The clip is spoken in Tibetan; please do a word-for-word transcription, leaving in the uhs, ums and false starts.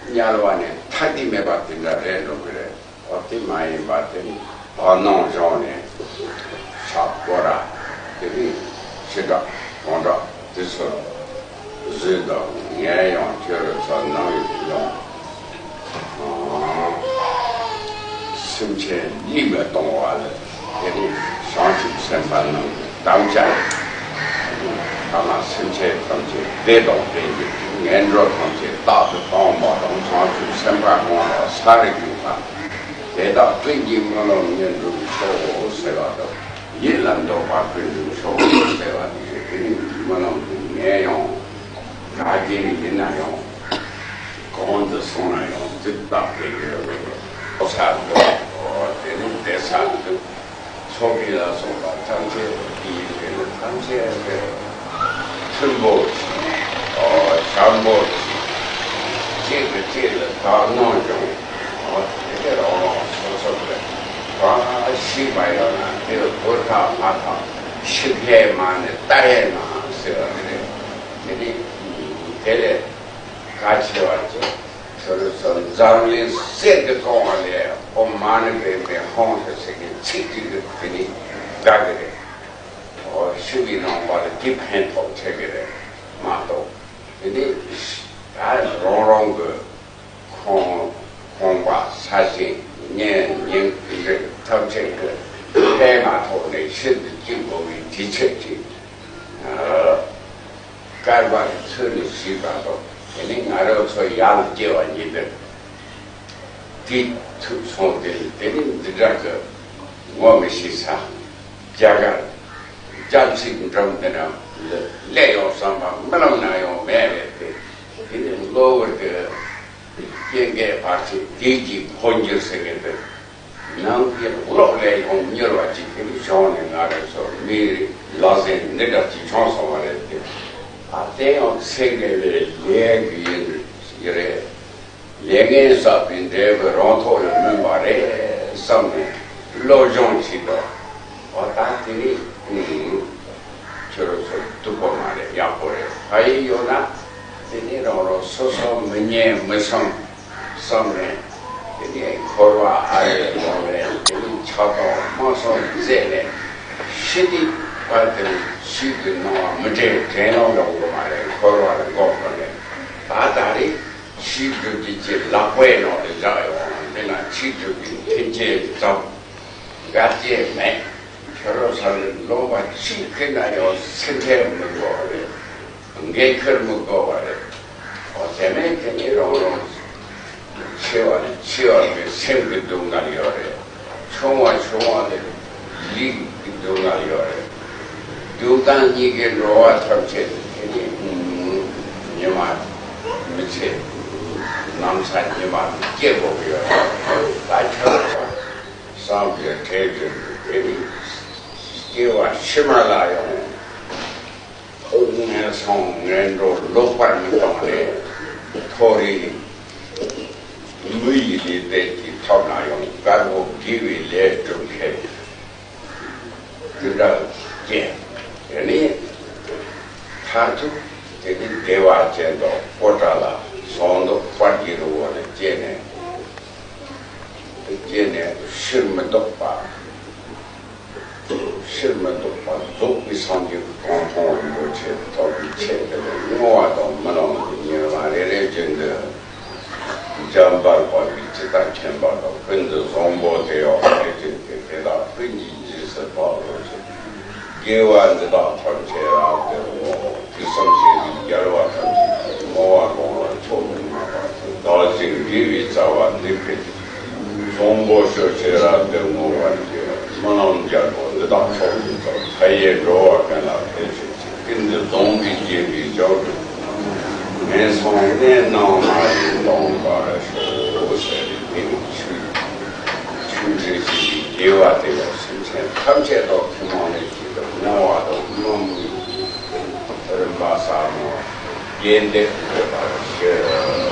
དམྱལ་བ་ནས་ཐར་གྱི་མེད་པ་དེ་འདྲ་རེད་འགྲོ་གི་རེད། འོ་དེ་མ་ཡིན་པ་དེ་ནི་བར་སྣང་གཞུང་ནས་ཕྱག་སྐོར་ར། དེ་ནི་ཕྱི་དགྲ་གང་དགྲ་དེ་ཚོ་བཟོད་དང་། ངས་ཡང་ཁྱོད་རང་ཚོ་ནང་ཡོང་། སེམས་ཅན་ལུས་མི་གཏོང་བ་ལ། དེ་ནི་བྱང་ཆུབ་སེམས་དཔའ་རྣམས་ཀྱི་དམ་བཅའ། ཐ་མ་སེམས་ཅན་ཐམས་ཅད་བདེ་དང་ལྡན་གྱུར་ཅིག་ངན་འགྲོ་ཐམས་ཅད་རྟག་ཏུ་སྟོངས་པ་དང་། བྱང་ཆུབ་སེམས་དཔའ་གང་དག་ས་རུ་འགྱུར་བ། དེ་དག་ཀུན་གྱི་སྨོན་ལམ་ཉིད་འགྲུབ་ཤོག་ཟེར་བ་དང་། ཡིད་ལ་འདོད་པ་ཀུན་འགྲུབ་ཤོག་ཟེར་བ་དེ། དེ་ནི་སྨོན་ལམ་དེ་ངས་ཡང་ག་གེ་ཡིན་ན་ཡང་། གང་དུ་སོང་ན་ཡང་དུས་རྟག་ཏུ་ཡོད་པའི་ས་འདུག་དེ་ནི་བདེ་ས་འདུག་ཚོགས་པའི་ལ་སོགས་པ་ཐམས་ཅད་དེའི་རིགས་ཐམས་ཅད་དེ་མཐུན་པོ་ཞིག་བྱམས་པོ་ཞིག་གཅིག་གིས་གཅིག་ལ་དག་སྣང་སྦྱོང་། དེ་ག་རང་རང་སོ་སོ་གི་གང་ཞིག་མ་ཡོང་ན་དེ་ལ་གོ་ཐག་མ་ཐག་ཤི་ཁའི་མ་ནི་ལྟ་ཡས་མ་ཟེར་བ་དེ་རེད། དེ་ནི་དེ་ལས། གལ་ཆེ་བ་ཅིག་ཁྱོད་རང་ཚོ་འཛམ་གླིང་གསེར་གྱིས་བཀང་བ་ལས། ཨོཾ་མ་ཎི་པདྨེ་ཧཱུྃ་ཟེར་ཟེར་གྱི་ཚིག་གཅིག་གིས་དེ་ནི་དགའ་གི་རེད། ཨོ་ཤི་བའི་རྣམ་པ་ལ་དེ་ཕན་ཐོགས་ཆེ་གི་རེད་མ་གཏོགས། དེ་ནི་ད་རང་རང་གི་ཁང་ཁང་པ་ས་ཞིང་གཉེན་ཉེ་རིགས་ཐམས་ཅད་ཀྱི་ཕན་མ་ཐོགས་ནས་ཤིན་ཏུ་སྐྱིད་དགོས་པའི་དུས་ཚོད་ཅིག་སྐལ་བ་ཚུལ་ནི་ཞིག་དང་ཐོག་དེ་ནི་ང་རང་ཚོ་ཡར་ལ་སྐྱེ་བ་ཉིད་དུ་དེ་ཐུག་སོང་སྟེ། དེ་ནི་འདི་འདྲ་གི་ངོ་མི་ཤེས་ས་རྒྱ་གར་རྒྱ་མཚོའི་འགྲམ་འདི་ན་སླེབས་ཡོང་བསམ་པ་རྨི་ལམ་ན་ཡང་མེད་པས། དེ་དེ་ནི་གློ་བུར་དུ་རྐྱེན་གྱིས་བར་ཆད་བདེ་སྐྱིད་འཕོ་འགྱུར་ཟེར་མཁན་དེ། ནང་གི་གློག་ལས་ཡང་མྱུར་བ་ཅིག་གི་བྱུང་ནས་ང་རང་ཚོ་མིའི་ལག་ཟིན་འདི་འདྲ་ཅིག་བྱུང་སོང་བ་རེད་དེ། ཨ་དེ་ཡང་ཚེ་འགལ་བའི་ལས་ཀྱི་ཡིན་ཡི་རེད། ལས་ངན་བསགས་པའི་འབྲས་བུ་རང་ཐོག་ལ་སྨིན་པ་རེད་བསམ་ནས་བློ་སྦྱོང་བྱེད་དོ། འོ་ད་དེ་ནི་ཁྱོད་རང་ཚོ་སྡུག་པོ་མ་རེད། ཡག་པོ་རེད། ཕ་ཡུལ་ཡོད་ན་དེ་ནི་རང་རང་སོ་སོ་མི་ཉན་མི་བསམ་བསམ་ནས། དེ་ནས་འཁོར་བ་ཨ་རེ་ལོང་བས། དེ་ནས་ཆགས་སྡང་རྨ་སོང་བརྩད་ནས་ཤི་དུས་བར་དེར་ཤི་དུས་སྣང་བ་མི་དྲན་དྲན་སྣང་ཡོང་གི་མ་རེད། འཁོར་བ་ལ་འགོག་དགོས་ནས། ད་ད་རེས་ཤི་སྒྲུབ་ཀྱི་ལག་པའི་ནང་དུ་བཞག་ཡོང་བ་འདི་ན་ཤི་སྒྲུབ་ཀྱི་མཐུན་རྐྱེན་ཙམ་འགལ་རྐྱེན་མེད། ཁྱོད་རང་ཚོ་ལ་ལོང་བ་ཅིག་ཁེལ་ན་ཡང་སེམས་ཁྲལ་མི་དགོས་པ་རེད། འགན་འཁུར་མི་དགོས་པ་རེད། འོ་དེ་མིན་དེ་ནི་རང་རང་ཆེ་བ་ནས་ཆེ་བ་གི་སེམས་ཀྱི་སྡུག་བསྔལ་ཡོད་རེད། ཆུང་བ་ཆུང་བ་ལས་ལུས་ཀྱི་སྡུག་བསྔལ་ཡོད་རེད། སྡུག་བསྔལ་གཉིས་ཀའི་འགྲོ་བ་ཐམས་ཅད་དེ་ནི་ཉི་མ་མི་ཚེ་ནམ་ཚ་ཉི་མ་སྐྱེལ་དགོས་ཀྱི་ཡོད་རེད། ད་ཁྱོད་བསམ་པའི་གྲལ་དུ་དེ་ནི་སྐྱེ་བ་ཕྱི་མ་ལ་ཡང་། ངན་སོང་ངན་འགྲོ་ལོག་པར་མི་གཏོང་བས། མཐོ་རིས་མི་ཡི་ལུས་རྟེན་གྱི་ཐོབ་ན་ཡང་། དཀར་པོ་དགེ་བའི་ལས་སྒྲུབ་མཁན་དེ་འདྲ་སྐྱེ། དེ་ནས་མཐར་ཐུག་དེ་ནི་བདེ་བ་ཅན་དུ་པོ་ཏ་ལ་ཟངས་མདོག་དཔལ་གྱི་རི་བོ་ལ་སྐྱེས་ནས། སྐྱེས་ནས་ཕྱིར་མི་ལྡོག་པ། ཕྱིར་མི་ལྡོག་པ་རྫོགས་པའི་སངས་རྒྱས་ཀྱི་གོ་འཕང་རིན་པོ་ཆེ་ཐོབ་པའི་ཆེད་དུ་བསྔོ་བ་དང་སྨོན་ལམ་གྱི་ཉེར་ལེན་རེ་རེ་བཞིན་དུ། འཇམ་དཔལ་དཔའ་བོས་ཇི་ལྟར་མཁྱེན་པ་དང་། ཀུན་ཏུ་བཟང་པོ་དེ་ཡང་དེ་བཞིན་ཏེ། དེ་དག་ཀུན་གྱི་རྗེས་སུ་དཔག་པར་བྱ། དགེ་བ་འདི་དག་ཐམས་ཅད་རབ་ཏུ་བསྔོ། དུས་གསུམ་གཤེགས་པའི་རྒྱལ་བ་ཐམས་ཅད་ཀྱིས། བསྔོ་བ་གང་ལ་མཆོག་ཏུ་བསྔགས་པ་དེས། བདག་གི་དགེ་བའི་རྩ་བ་འདི་ཕུལ་ཏེ། བཟང་པོ་སྤྱོད་ཕྱིར་རབ་ཏུ་བསྔོ་བར་བགྱི། སྨོན་ལམ་རྒྱལ་པོ་འདི་དག་མཆོག་ཏུ་བརྩམས། མཐའ་ཡས་འགྲོ་བ་ཀུན་ལ་ཕན་བྱེད་ཅིང་། ཀུན་ཏུ་བཟང་པོས་བརྒྱན་པའི་ཞབས་ཏུ། ངན་སོང་གནས་རྣམས་མ་ཡིན་སྟོང་པར་ཤོག་ཟེར་ཏེ། དེ་ནི་ཆོས་ཆོས་འབྲེལ་བྱེད་པའི་དགེ་བ་དེ་ཡང་སེམས་ཅན་ཐམས་ཅད་དང་ཐུན་མོང་ལས་བྱེད་དུ་བསྔོ་བ་དང་སྨོན་ལམ་རིམ་པ་གསར་མ་རྒྱས་འདེབས་དགོས་པར་ཞུ།